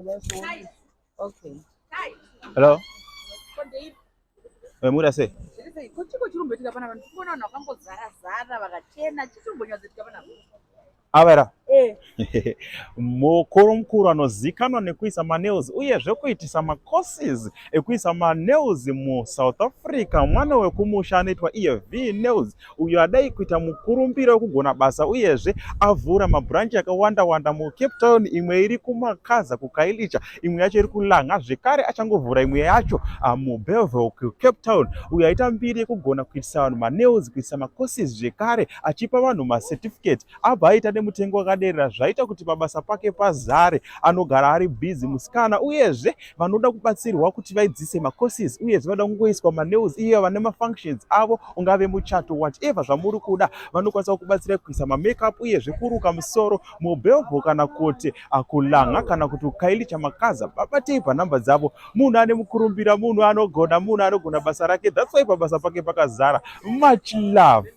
Okay. Hello. Muri sei? Ko chiri kumboitika panapa? Ndikuona vanhu vakangozara zara vakachena. Chii chiri kumbonyatsoitika panapa? Avera. Eh. Mukuru mukuru anozikanwa nekuisa manails uyezve kuitisa macourses ekuisa manails muSouth Africa, mwana wekumusha anoitwa iye V Nails, uyo adai kuita mukurumbira wekugona basa, uyezve avhura mabhuranchi akawanda wanda muCape Town, imwe iri kuMakaza kuKailicha, imwe yacho iri kuLanga, zvekare achangovhura imwe yacho muBellville kuCape Town. Uyo aita mbiri yekugona kuitisa vanhu manails, kuitisa macourses, zvekare achipa vanhu macertificate, abva aita nemutengo wakaderera, zvaita kuti pabasa pake pazare. Anogara ari busy musikana. Uyezve vanoda kubatsirwa kuti vaidzise macourses, uyezve vanoda kungoiswa manails, iye vane mafunctions avo, ungave muchato, whatever zvamuri kuda, vanokwanisa kubatsirai kuisa mamakeup, uyezve kuruka musoro muBellville kana kuti kuLanga kana kuti kuKailicha Makaza. Babatei panhamba dzavo. Munhu ane mukurumbira, munhu anogona, munhu anogona basa rake. That's why pabasa pake pakazara. Much love.